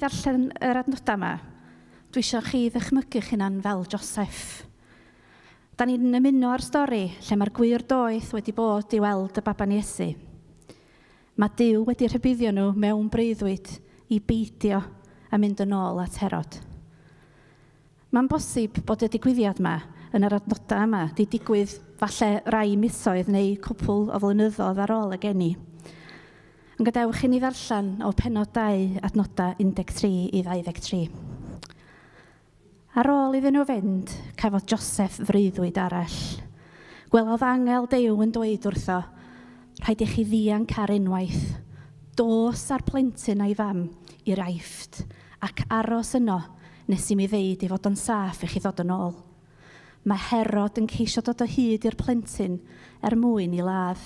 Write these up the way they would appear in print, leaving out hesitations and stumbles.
ddarllen yr adnodau yma, dwi eisiau chi ddychmygu'ch hunan fel Joseph. Da ni'n ymuno â'r stori lle mae'r gwir doeth wedi bod i weld y baban Iesu. Mae Duw wedi rhybuddio nhw mewn breuddwyd i beidio â mynd yn ôl at Herod. Mae'n bosib bod y digwyddiad yma, yn yr adnodau yma, 'di digwydd falle rai misoedd neu cwpl o flynyddoedd ar ôl y geni. Ond gadewch i ni ddarllen o pennod 2, adnodau 13 i 23. Ar ôl iddyn nhw fynd, cafodd Joseff freuddwyd arall. Gwelodd angel Duw yn dweud wrtho, Rhaid i chi ddianc ar unwaith. Dos â'r plentyn a'i fam i'r Aifft, ac aros yno nes i mi ddeud ei fod o'n saff i chi ddod yn ôl. Mae Herod yn ceisio dod o hyd i'r plentyn er mwyn ei ladd.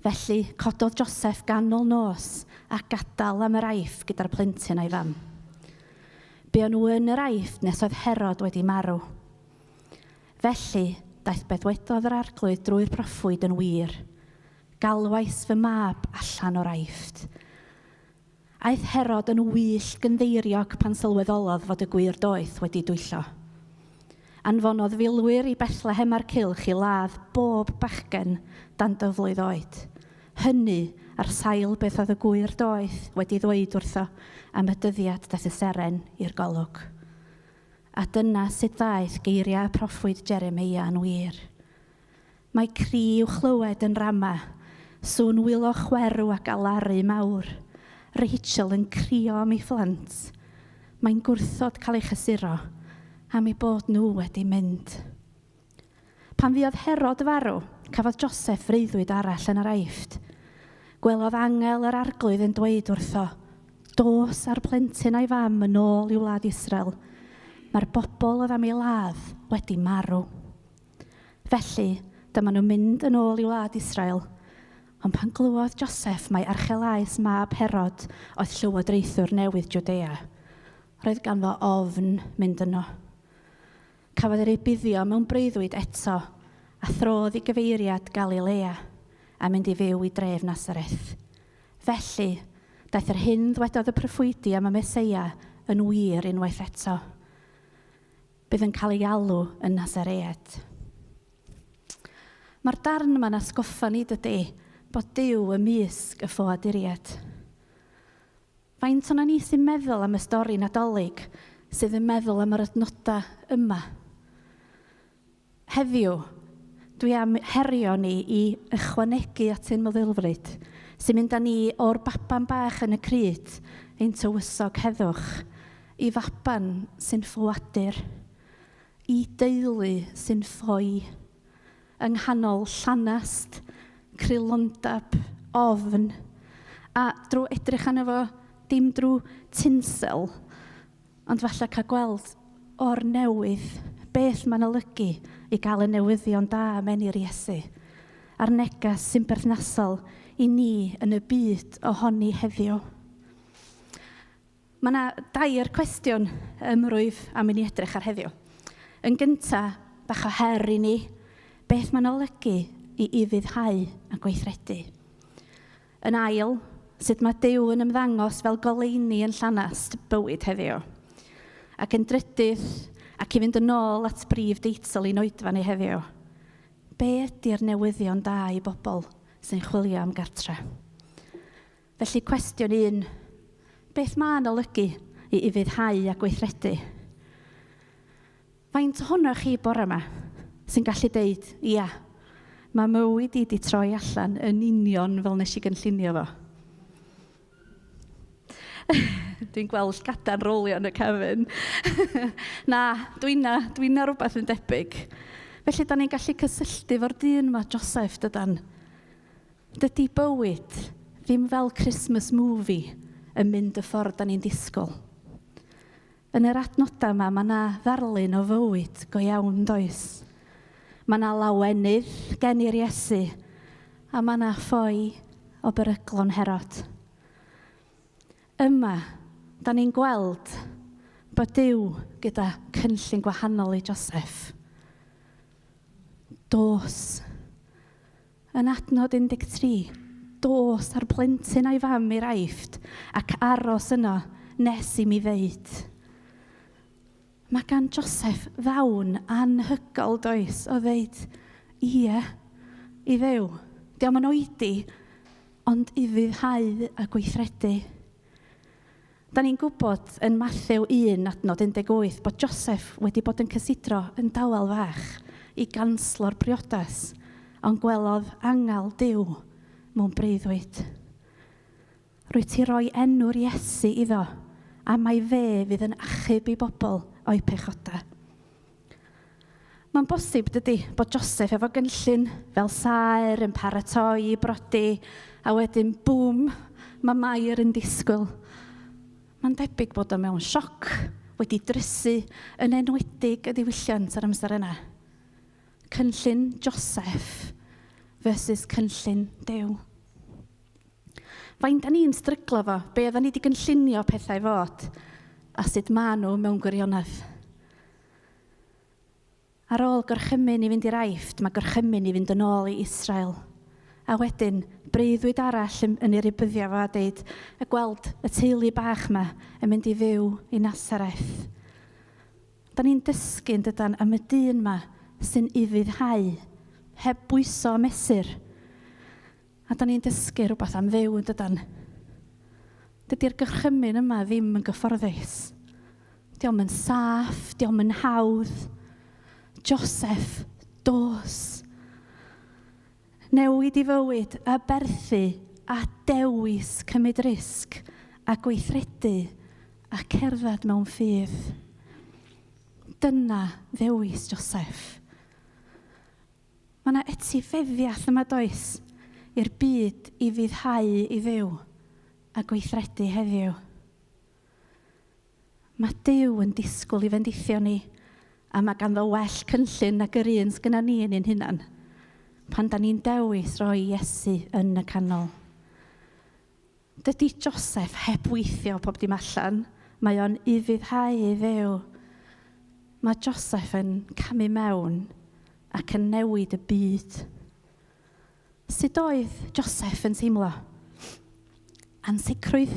Felly, cododd Joseff ganol nos a gadael am yr Aifft gyda'r plentyn a'i fam. Buon nhw yn yr Aifft nes oedd Herod wedi marw. Felly, daeth beth wedodd yr Arglwydd drwy'r proffwyd yn wir, Galwais fy mab allan o'r Aifft. Aeth Herod yn wyllt gynddeiriog pan sylweddolodd fod y gwir doeth wedi dwyllo. Anfonodd filwyr i Bethlehem a'r cylch i ladd bob bachgen dan dyflwydd oed. Hynny ar sail beth oedd y gwir doeth wedi ddweud wrtho am y dyddiad daeth y seren i'r golwg. A dyna sut ddaeth geiriau y proffwyd Jeremeia yn wir. Mae cri i'w chlywed yn Rama, sŵn wylo chwerw ac alaru mawr, Rachel yn crio am ei phlant. Mae'n gwrthod cael ei chysuro am eu bod nhw wedi mynd. Pan fuodd Herod farw, cafodd Joseff freuddwyd arall yn yr Aifft. Gwelodd angel yr Arglwydd yn dweud wrtho, Dos â'r plentyn a'i fam yn ôl i wlad Israel. Mae'r bobl oedd am ei ladd wedi marw. Felly, dyma nhw'n mynd yn ôl i wlad Israel. Ond pan glywodd Joseff mai Archelaus mab Herod oedd llywodraethwr newydd Jwdea, roedd ganddo ofn mynd yno. Cafodd ei rybuddio mewn breuddwyd eto, a throdd i gyfeiriad Galilea, a mynd i fyw i dref Nasareth. Felly, daeth yr hyn ddwedodd y proffwydi am y Meseia yn wir unwaith eto. Bydd yn cael ei alw yn Nasaread. Mae'r darn yma'n atgoffa ni, dydy, bod Duw ymysg y ffoaduriaid. Faint o'na ni sy'n meddwl am y stori Nadolig sydd yn meddwl am yr adnodau yma? Heddiw, dwi am herio ni i ychwanegu at ein meddylfryd, sy'n mynd â ni o'r baban bach yn y crud, ein tywysog heddwch, i faban sy'n ffoadur, i deulu sy'n ffoi, yng nghanol llanast, creulondeb, ofn, a drwy edrych arno fo, dim drwy tinsel, Ond falle cael gweld o'r newydd beth mae'n olygu i gael y newyddion da am eni'r Iesu, a'r neges sy'n berthnasol i ni yn y byd ohoni heddiw. Mae yna dair cwestiwn ym rwyf am i ni edrych ar heddiw. Yn gyntaf, bach o her i ni, beth mae'n olygu i ufuddhau a gweithredu? Yn ail, sut mae Duw yn ymddangos fel goleuni yn llanast bywyd heddiw. Ac yn drydydd, ac i fynd yn ôl at brif deitl ein oedfa ni heddiw, be ydy'r newyddion da i bobl sy'n chwilio am gartre? Felly cwestiwn un, beth mae'n olygu i ufuddhau a gweithredu? Faint ohonoch chi bore yma sy'n gallu deud, ia, mae mywyd i di troi allan yn union fel nes i gynllunio fo? Dwi'n gweld llgada'n rolio yn y cefn. Na, dwi'n na, dwi'n na rhywbeth yn debyg. Felly, da ni'n gallu cysylltu fo'r dyn yma, Joseph, dydan. Dydy bywyd ddim fel Christmas movie yn mynd y ffordd da ni'n disgwyl. Yn yr adnodau yma, mae 'na ddarlun o fywyd go iawn, does? Mae 'na lawenydd gen i'r Iesu, a mae 'na ffoi o beryglon Herod. Yma, da ni'n gweld bod Duw gyda cynllun gwahanol i Joseff. Dos. Yn adnod 13, dos â'r plentyn a'i fam i'r Aifft ac aros yno nes i mi ddeud. Mae gan Joseph ddawn anhygoel, does, o ddeud ie i Dduw. Dio'm yn oedi, ond ufuddhau a gweithredu. Da ni'n gwybod yn Mathew 1 adnod 18 bod Joseph wedi bod yn cysidro yn dawel fach i ganslo'r briodas, ond gwelodd angel Duw mewn breuddwyd. Rwyt ti roi enw'r Iesu iddo, a mai fe fydd yn achub ei bobl o'u pechodau. Mae'n bosib, dydy, bod Joseph efo gynllun fel saer yn paratoi i brodi, a wedyn, bŵm, mae Mair yn disgwyl. Mae'n debyg bod o mewn sioc, wedi drysu, yn enwedig y diwylliant ar amser yna. Cynllun Joseph versus cynllun Duw. Faint da ni'n stryglo fo, be oedden ni wedi gynllunio pethau fod, a sut maen nhw mewn gwirionedd. Ar ôl gorchymyn i fynd i'r Aifft, mae gorchymyn i fynd yn ôl i Israel. A wedyn, breuddwyd arall yn, yn ei rybuddio fo a deud, y gweld y teulu bach yma yn mynd i fyw i Nasareth. Da ni'n dysgu yn dydan am y dyn yma sy'n ufuddhau, heb bwyso a mesur. A da ni'n dysgu rhywbeth am Dduw yn dydan. Dydy'r gorchymyn yma ddim yn gyfforddus. Dio'm yn saff, dio'm yn hawdd. Joseph, dos. Newid i fywyd, aberthu a dewis cymryd risg a gweithredu a cerdded mewn ffydd. Dyna ddewis Joseph. Mae yna etifeddiaeth yma, does, i'r byd i fuddhau i Dduw a gweithredu heddiw. Mae Duw yn disgwyl i fendithio ni, a mae ganddo well cynllun nag yr un sgynna ni yn ein hunan, pan da ni'n dewis roi Iesu yn y canol. Dydy Joseph heb weithio pob dim allan, mae o'n ufuddhau i Dduw. Mae Joseph yn camu mewn ac yn newid y byd. Sut oedd Joseph yn teimlo? Ansicrwydd,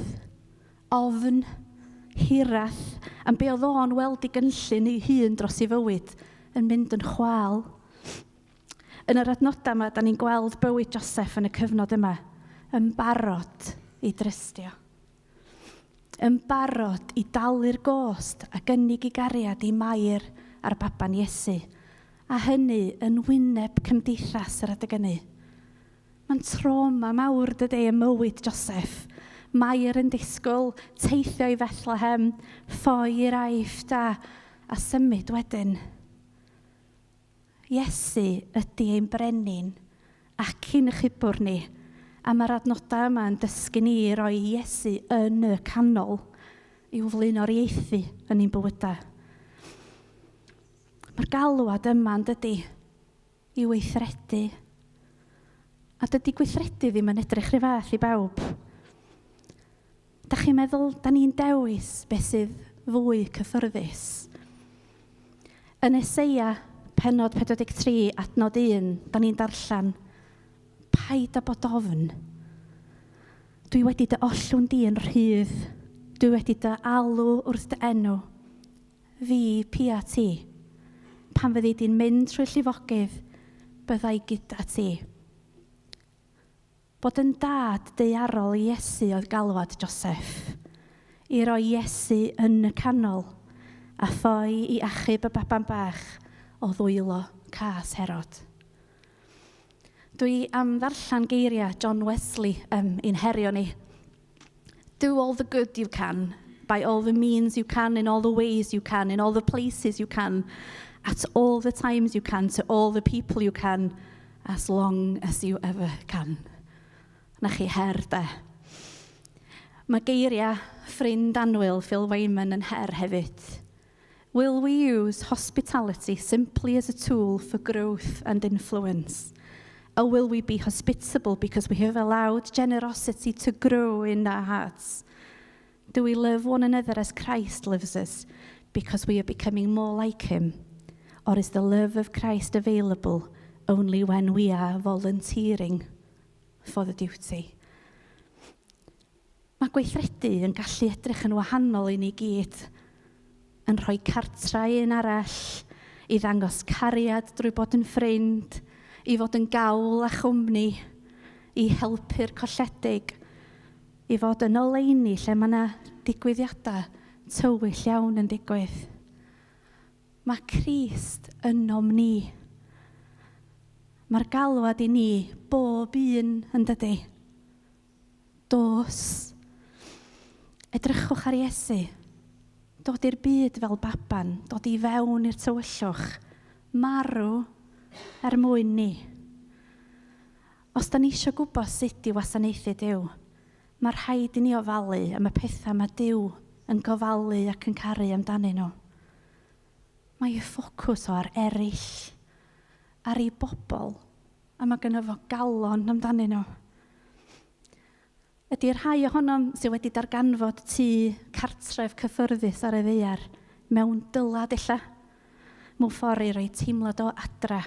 ofn, hiraeth, am be oedd o'n weld i gynllun ei hun dros ei fywyd yn mynd yn chwâl. Yn yr adnodau yma, da ni'n gweld bywyd Joseph yn y cyfnod yma, yn barod i drystio. Yn barod i dalu'r gost a gynnig i gariad i Mair a'r baban Iesu, a hynny yn wyneb cymdeithas yr adeg hynny. Mae'n trauma mawr dydy ym mywyd Joseph. Mair yn disgwyl teithio i Fethlehem, ffoi i'r Aifft a, a symud wedyn. Iesu ydy ein brenin ac ein achubwr ni, a mae'r adnodau yma yn dysgu ni i roi Iesu yn y canol i'w flaenoriaethu yn ein bywydau. Mae'r galwad yma yn dydy i weithredu. A dydy gweithredu ddim yn edrych rhy fath i bawb. Da chi'n meddwl, da ni'n dewis beth sydd fwy cyffyrddus? Yn Eseia, pennod 43, adnod 1, da ni'n darllen, Paid â bod ofn. Dwi wedi dy ollwng di yn rhydd. Dwi wedi dy alw wrth dy enw. Fi, pia ti. Pan fyddi di'n mynd trwy llifogydd, bydda i gyda ti. Bod yn dad daearol i Iesu oedd galwad Joseff, i roi Iesu yn y canol, a ffoi i achub y baban bach o ddwylo cas Herod. Dwi am ddarllen geiriau John Wesley um, i'n herio ni. Do all the good you can, by all the means you can, in all the ways you can, in all the places you can, at all the times you can, to all the people you can, as long as you ever can. Na chi her, de. Mae geiriau ffrind annwyl Phil Weyman yn her hefyd. Will we use hospitality simply as a tool for growth and influence? Or will we be hospitable because we have allowed generosity to grow in our hearts? Do we love one another as Christ loves us because we are becoming more like him? Or is the love of Christ available only when we are volunteering for the duty? Mae gweithredu yn gallu edrych yn wahanol i ni gyd, yn rhoi cartra i un arall, i ddangos cariad drwy bod yn ffrind, i fod yn gawl a chwmni, i helpu'r colledig, i fod yn oleuni lle mae yna digwyddiadau tywyll iawn yn digwydd. Mae Crist ynom ni. Mae'r galwad i ni bob un yn dydy. Dos. Edrychwch ar Iesu. Dod i'r byd fel baban, dod i fewn i'r tywyllwch, marw er mwyn ni. Os da ni eisiau gwybod sut i wasanaethu Duw, mae rhaid i ni ofalu am y pethau mae Duw yn gofalu ac yn caru amdanyn nhw. Mae ei ffocws o ar eraill, ar ei bobl, a mae gynno fo galon amdanyn nhw. Ydy rhai ohonom sydd wedi darganfod tŷ cartref cyffyrddus ar y ddaear mewn dylad ella? Mewn ffordd i roi teimlad o adra,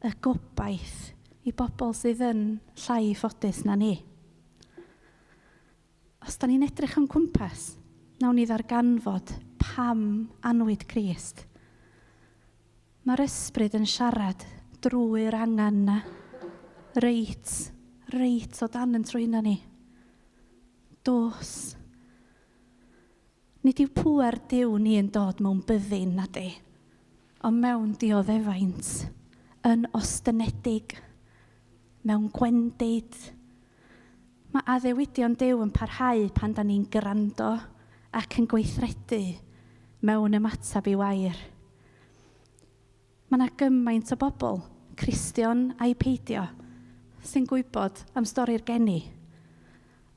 y gobaith i bobl sydd yn llai ffodus na ni. Os da ni'n edrych o'n cwmpas, nawn ni ddarganfod pam anwyd Crist. Mae'r ysbryd yn siarad drwy'r angen 'na, reit, reit o dan yn trwyna ni. Dos. Nid yw pŵer Duw ni yn dod mewn byddin, na di, ond mewn dioddefaint, yn ostynedig, mewn gwendid. Mae addewidion Duw yn parhau pan da ni'n gwrando ac yn gweithredu mewn ymateb i'w air. Mae yna gymaint o bobl, Cristion a'i peidio, sy'n gwybod am stori'r geni.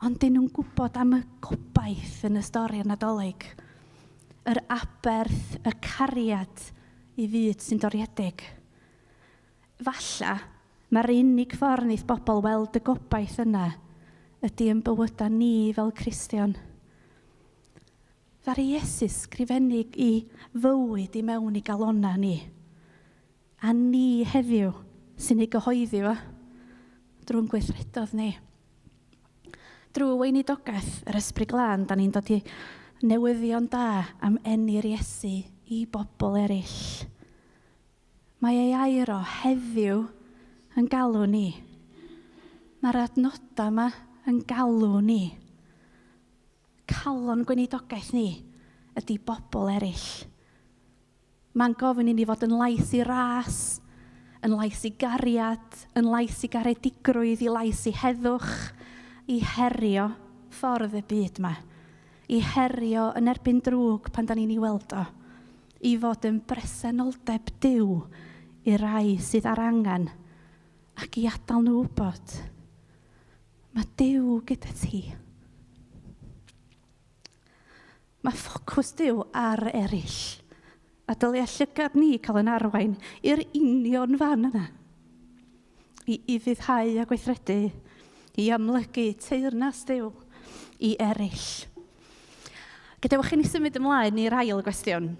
Ond dyn nhw'n gwybod am y gobaith yn y stori'r Nadolig. Yr aberth, y cariad i fyd sy'n doriedig. Falla, mae'r unig ffordd wneith bobl weld y gobaith yna ydy yn bywydau ni fel Cristion. Ddaru Iesu sgrifennu i fywyd i mewn i galonnau ni. A ni heddiw sy'n ei gyhoeddi fo drwy'n gweithredodd ni. Drwy weinidogaeth yr Ysbryd Glân, da ni'n dod i newyddion da am eni'r Iesu i bobl eraill. Mae ei air o heddiw yn galw ni. Mae'r adnodau yma yn galw ni. Calon gweinidogaeth ni ydy bobl eraill. Mae'n gofyn i ni fod yn lais i ras, yn lais i gariad, yn lais i garedigrwydd, i lais i heddwch, i herio ffordd y byd yma, i herio yn erbyn drwg pan da ni'n ei weld o, i fod yn bresenoldeb Duw i rai sydd ar angen ac i adael nhw wybod mae Duw gyda ti. Mae ffocws Duw ar eraill. A dylia llygad ni cael yn arwain i'r union fan yna. I ufuddhau a gweithredu, i amlygu teyrnas Duw i eraill. Gadewch i ni symud ymlaen i'r ail gwestiwn.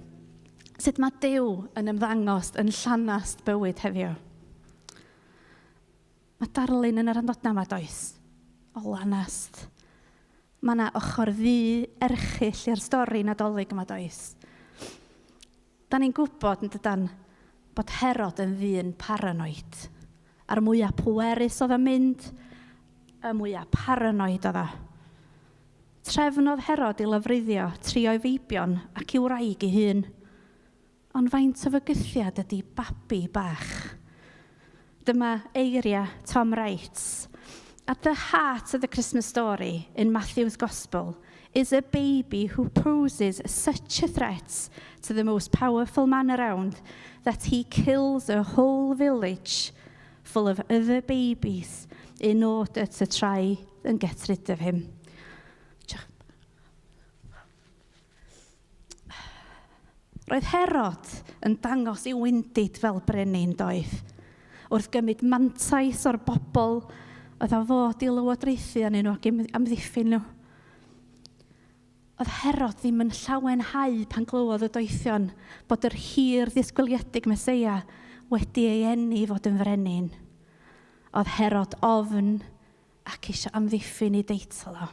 Sut mae Duw yn ymddangos yn llanast bywyd heddiw? Mae darlun yn yr adnodau yma, does? O lanast. Mae yna ochr ddu erchyll i'r stori Nadolig yma, does? Da ni'n gwybod yn dydan bod Herod yn ddyn paranoid. A'r mwyaf pwerus oedd o'n mynd, y mwyaf paranoid oedd o. Trefnodd Herod i lofruddio tri o'i feibion ac i'w wraig ei hun. Ond faint o fygythiad ydy babi bach? Dyma eiriau Tom Wright. At the heart of the Christmas story in Matthew's Gospel is a baby who poses such a threat to the most powerful man around that he kills a whole village full of other babies in order to try and get rid of him. Roedd Herod yn dangos i'w wendid fel brenin, doedd? Wrth gymryd mantais o'r bobl oedd o fod i lywodraethu arnyn nhw ac amddiffyn nhw. Oedd Herod ddim yn llawenhau pan glywodd y doethion bod yr hir ddisgwyliedig Meseia wedi ei eni i fod yn frenin. Oedd Herod ofn ac eisiau amddiffyn ei deitl o.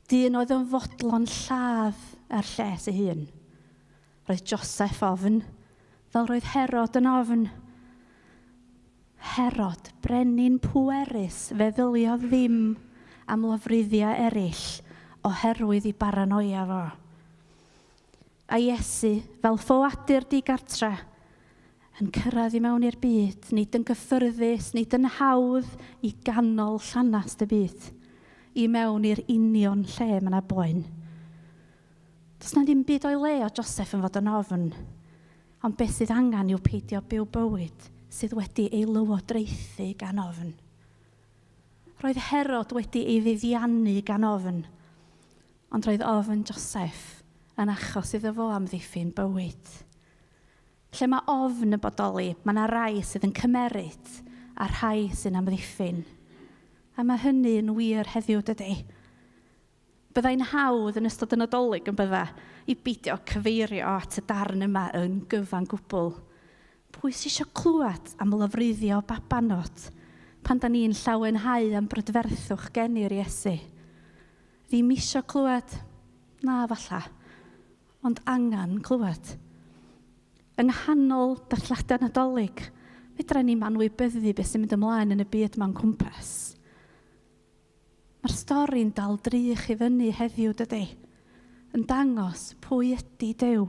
Dyn oedd yn fodlon lladd ar lles ei hun. Roedd Joseph ofn, fel roedd Herod yn ofn. Herod, brenin pwerus, feddyliodd ddim am lofruddiau eraill oherwydd i baranoia fo. A Iesu, fel ffoadur digartre, yn cyrraedd i mewn i'r byd, nid yn gyffyrddus, nid yn hawdd i ganol llanast y byd, i mewn i'r union lle mae yna boen. Does na ddim byd o'i le o Joseph yn fod yn ofn, ond beth sydd angen yw peidio byw bywyd sydd wedi ei lywodraethu gan ofn. Roedd Herod wedi ei fuddiannu gan ofn, Ond roedd ofn Joseff yn achos iddo fo amddiffyn bywyd. Lle mae ofn yn bodoli, mae yna rai sydd yn cymeryd a rhai sy'n amddiffyn. A mae hynny yn wir heddiw, dydy? Byddai'n hawdd yn ystod y Nadolig yn bydda i beidio cyfeirio at y darn yma yn gyfan gwbl. Pwy sy isio clywed am lofruddio babanod pan da ni'n llawenhau am brydferthwch geni'r Iesu? Ddim isio clywed? Na, falla. Ond angen clywed. Yng nghanol dathliadau Nadolig, fedra ni'm anwybyddu beth sy'n mynd ymlaen yn y byd ma'n cwmpas. Mae'r stori'n dal drych i fyny heddiw, dydy? Yn dangos pwy ydy Duw.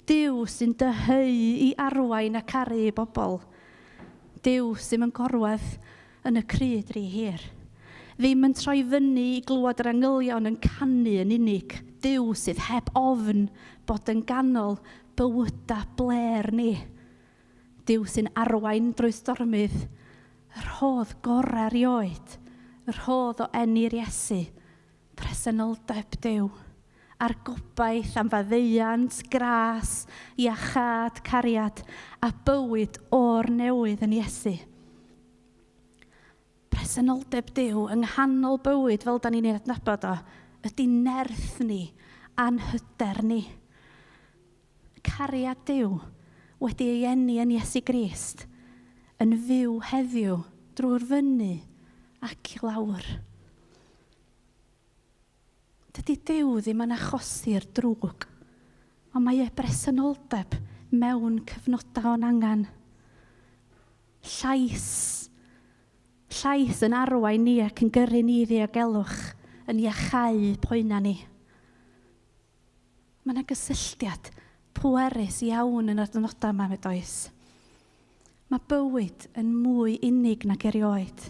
Duw sy'n dyheu i arwain a caru ei bobl. Duw sy'm yn gorwedd yn y crud rhy hir. Ddim yn troi fyny i glywed yr angylion yn canu yn unig. Duw sydd heb ofn bod yn ganol bywyda blêr ni. Duw sy'n arwain drwy stormydd. Y rhodd gorau erioed. Y rhodd o eni'r Iesu. Presenoldeb Duw. A'r gobaith am faddeuant, gras, iachâd, cariad, a bywyd o'r newydd yn Iesu. Presenoldeb Duw yng nghanol bywyd fel da ni'n ei adnabod o, ydy nerth ni a'n hyder ni. Cariad Duw wedi ei eni yn Iesu Grist, yn fyw heddiw drwy'r fyny ac i lawr. Dydy Duw ddim yn achosi'r drwg, ond mae ei bresenoldeb mewn cyfnodau o'n angen. Llais. Llais yn arwain ni ac yn gyrru ni i ddiogelwch, yn iachau poenau ni. Mae yna gysylltiad pwerus iawn yn yr adnodau yma, med oes? Mae bywyd yn mwy unig nag erioed.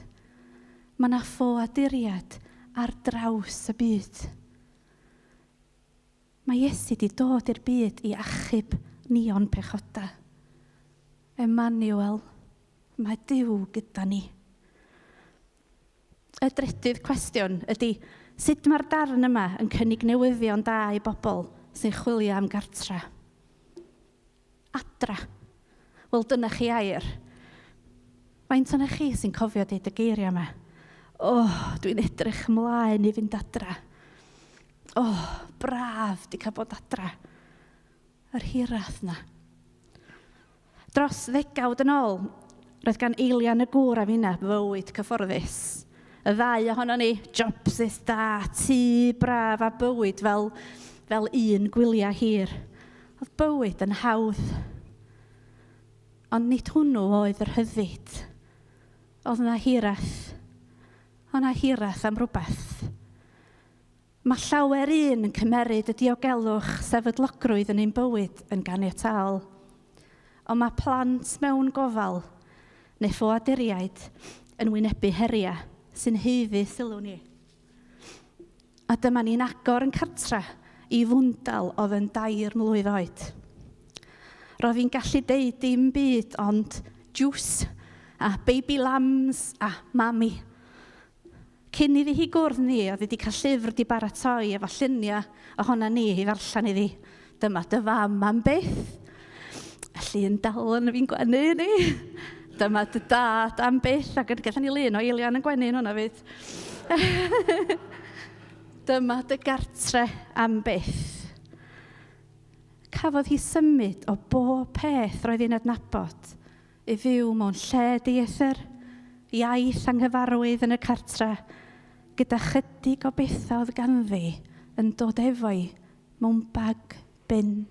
Mae yna ffoaduriaid ar draws y byd. Mae Iesu wedi dod i'r byd i achub ni o'n pechodau. Emmanuel, mae Duw gyda ni. Y drydydd cwestiwn ydy, sut mae'r darn yma yn cynnig newyddion da i bobl sy'n chwilio am gartre? Adra. Wel, dyna chi air. Faint o'na chi sy'n cofio deud y geiriau yma? O, oh, dwi'n edrych ymlaen i fynd adra. O, oh, braf di cael bod adra. Yr hiraeth na. Dros ddegawd yn ôl, roedd gan Eilian y gŵr a finna fywyd cyfforddus. Y ddau ohono ni, jobsys da, tŷ braf a bywyd fel, fel un gwyliau hir. Oedd bywyd yn hawdd. Ond nid hwnnw oedd yr rhyddid. Oedd yna hiraeth. Oedd yna hiraeth am rhywbeth. Mae llawer un yn cymeryd y diogelwch sefydlogrwydd yn ein bywyd yn ganiataol. Ond mae plant mewn gofal, neu ffoaduriaid, yn wynebu heriau sy'n haeddu sylw ni. A dyma ni'n agor yn cartra i fwndal oedd yn dair mlwydd oed. Roedd hi'n gallu deud dim byd ond juice a baby lambs a mami. Cyn iddi hi gwrdd ni, oedd hi wedi cael llyfr di baratoi efo lluniau ohona ni i ddarllen iddi. Dyma dy fam am byth. Y llun dal yn fi'n gwenu ni. Dyma dy dad am byth. Ac yn gathon ni lun o Eilian yn gwenu yn hwnna fyd. Dyma dy gartre am byth. Cafodd hi symud o bob peth roedd hi'n adnabod i fyw mewn lle dieithr, iaith anghyfarwydd yn y cartre, gyda chydig o bethau oedd ganddi yn dod efo'i mewn bag bin.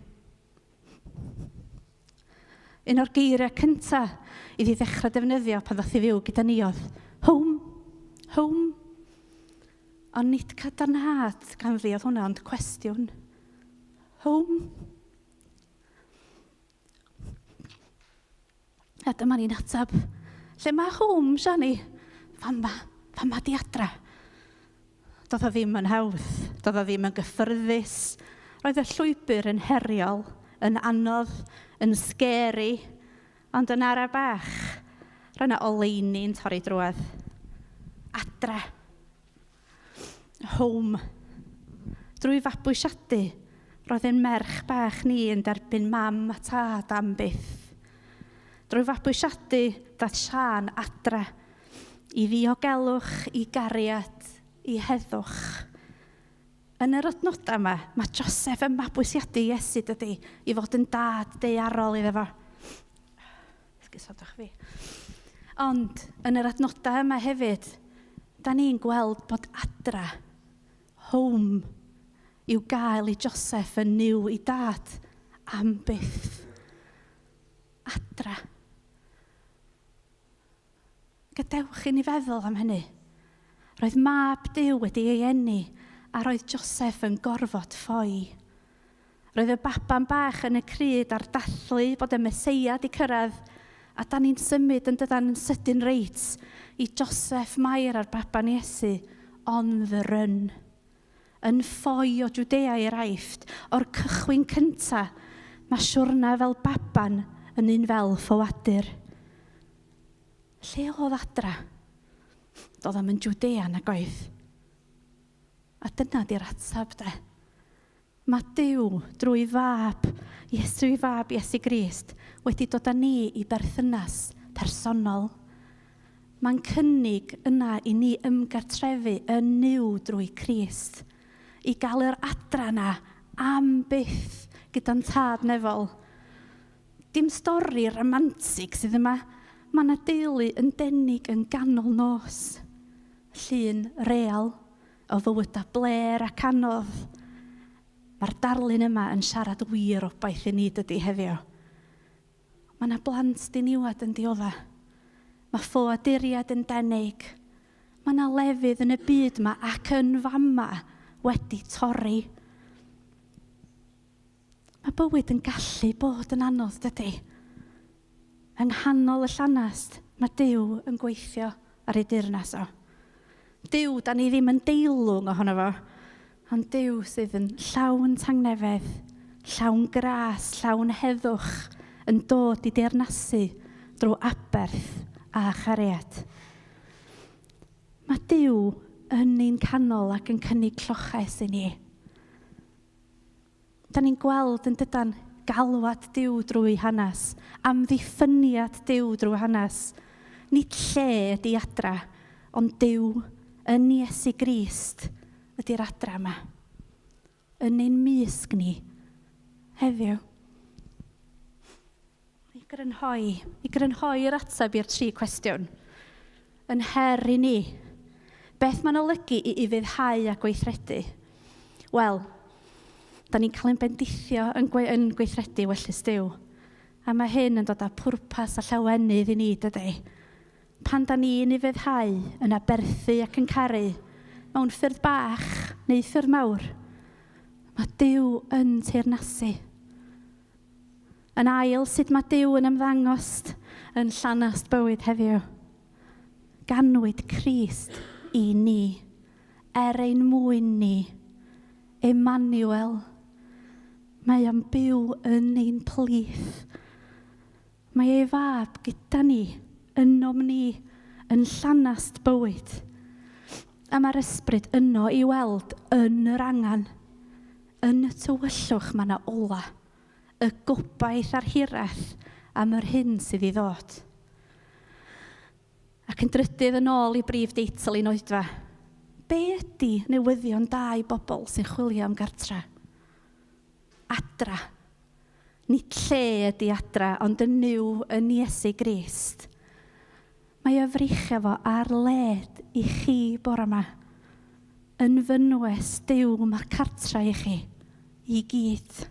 Un o'r geiriau cyntaf iddi ddechrau defnyddio pan ddoth i fyw gyda ni oedd home, home. Ond nid cadarnhad ganddi oedd hwnna, ond cwestiwn. Home. A dyma ni'n ateb, lle mae home, Siani? Fama, fama di adra. Doedd o ddim yn hawdd, doedd o ddim yn gyffyrddus. Roedd y llwybr yn heriol, yn anodd, yn scary, ond yn ara bach, roedd yna oleuni'n torri drwodd. Adra. Home. Drwy fabwysiadu, roedd ein merch bach ni yn derbyn mam a tad am byth. Drwy fabwysiadu, daeth Siân adra i ddiogelwch, i gariad, i heddwch. Yn yr adnodau yma, mae Joseph yn mabwysiadu Iesu, dydy, i fod yn dad daearol iddo fo. Esgusodwch fi. Ond yn yr adnodau yma hefyd, da ni'n gweld bod adra, home, i'w gael i Joseph yn Nuw i dad am byth. Adra. Gadewch i ni feddwl am hynny. Roedd mab Duw wedi ei eni a roedd Joseph yn gorfod ffoi. Roedd y baban bach yn y crud a'r dathlu bod y Meseia 'di cyrraedd, a 'dan ni'n symud yn dydan yn sydyn reit i Joseph, Mair a'r baban Iesu on the run. Yn ffoi o Jwdea i'r Aifft, o'r cychwyn cynta, mae siwrna fel baban yn un fel ffoadur. Lle oedd adra? Doedd o'm yn Jwdea nag oedd? A dyna di'r ateb de. Mae Duw, drwy Fab, Iesu ei Fab, Iesu Grist, wedi dod â ni i berthynas personol. Mae'n cynnig yna i ni ymgartrefu yn Nuw drwy Crist, i gael yr adra yna am byth gyda'n Tad nefol. Dim stori ramantig sydd yma. Mae yna deulu yn denig yn ganol nos. Llun real o fywydau blêr ac anodd. Mae'r darlun yma yn siarad wir obaith i ni dydy heddiw. Mae yna blant diniwad yn diodda. Mae ffoaduriaid yn denig. Mae yna lefydd yn y byd yma ac yn fama wedi torri. Mae bywyd yn gallu bod yn anodd, dydy? Yng nghanol y llanast, mae Duw yn gweithio ar ei deyrnas o. Duw, da ni ddim yn deilwng ohono fo, ond Duw sydd yn llawn tangnefedd, llawn gras, llawn heddwch, yn dod i deyrnasu drwy aberth a chariad. Mae Duw yn ein canol ac yn cynnig lloches i ni. Da ni'n gweld yn dydan galwad Duw drwy hanes, amddiffyniad Duw drwy hanes. Nid lle ydy adra, ond Duw yn Iesu Grist ydy'r adra yma. Yn ein mysg ni heddiw. I grynhoi, i grynhoi'r ateb i'r tri cwestiwn, yn her i ni, beth mae'n olygu i ufuddhau a gweithredu? Wel, da ni'n cael ein bendithio yn, gwe yn gweithredu wellys Duw. A mae hyn yn dod â pwrpas a llawenydd i ni, dydy? Pan da ni'n ufuddhau, yn aberthu ac yn caru, mewn ffyrdd bach neu ffyrdd mawr, mae Duw yn teyrnasu. Yn ail, sut mae Duw yn ymddangos yn llanast bywyd heddiw? Ganwyd Crist i ni, er ein mwyn ni. Emmanuel. Mae o'n byw yn ein plith. Mae ei fab gyda ni, ynom ni, yn llanast bywyd. A mae'r ysbryd yno i weld yn yr angen. Yn y tywyllwch mae yna ola. Y gobaith a'r hiraeth am yr hyn sydd i ddod. Ac yn drydydd yn ôl i brif deitl ein oedfa. Be ydy newyddion da i bobl sy'n chwilio am gartre? Adra. Nid lle ydy adra, ond yn Nuw yn Iesu Grist. Mae o freichio fo ar led i chi bore yma. Yn fynwes Duw mae'r cartra i chi, i gyd.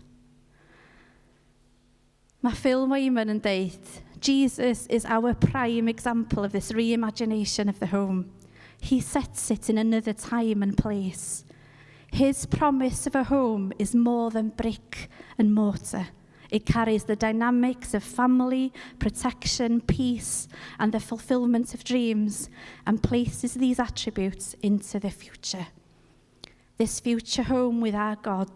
Mae Phil Wayman yn deud, Jesus is our prime example of this reimagination of the home. He sets it in another time and place. His promise of a home is more than brick and mortar. It carries the dynamics of family, protection, peace, and the fulfillment of dreams, and places these attributes into the future. This future home with our God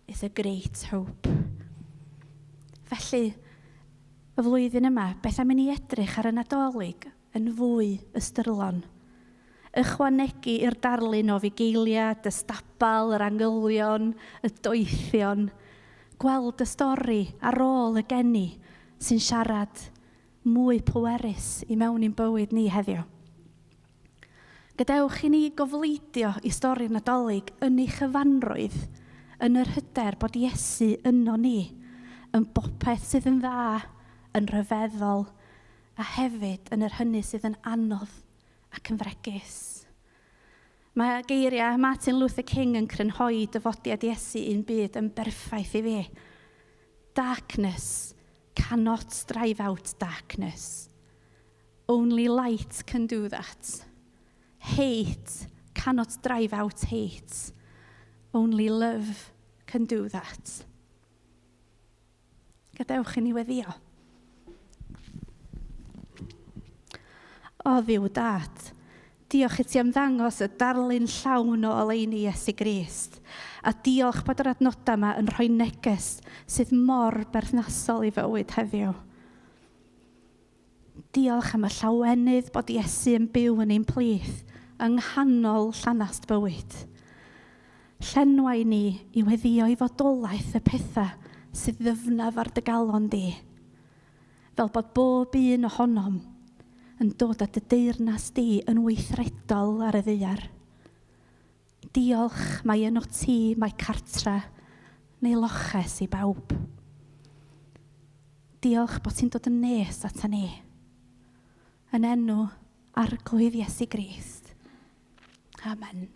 is a great hope. Felly, y flwyddyn yma, beth am i ni edrych ar y Nadolig yn fwy ystyrlon? Ychwanegu i'r darlun o fugeiliad, y stabal, yr angylion, y doethion. Gweld y stori ar ôl y geni sy'n siarad mwy pwerus i mewn i'n bywyd ni heddiw. Gadewch i ni gofleidio i stori'r Nadolig yn ei chyfanrwydd, yn yr hyder bod Iesu yno ni, yn bopeth sydd yn dda, yn rhyfeddol, a hefyd yn yr hynny sydd yn anodd ac yn fregus. Mae geiriau Martin Luther King yn crynhoi dyfodiad Iesu i'n byd yn berffaith i fi. Darkness cannot drive out darkness. Only light can do that. Hate cannot drive out hate. Only love can do that. Gadewch i ni weddio. O Dduw Dad, diolch i ti am ddangos y darlun llawn o oleuni Iesu Grist. A diolch bod yr adnodau yma yn rhoi neges sydd mor berthnasol i fywyd heddiw. Diolch am y llawenydd bod Iesu yn byw yn ein plith yng nghanol llanast bywyd. Llenwa i ni i weddio i fodolaeth y pethau sydd ddyfnaf ar dy galon di, fel bod bob un ohonom yn dod at dy deyrnas di yn weithredol ar y ddaear. Diolch mai yno ti mae cartra neu loches i bawb. Diolch bod ti'n dod yn nes ata ni. Yn enw Arglwydd Iesu Grist. Amen.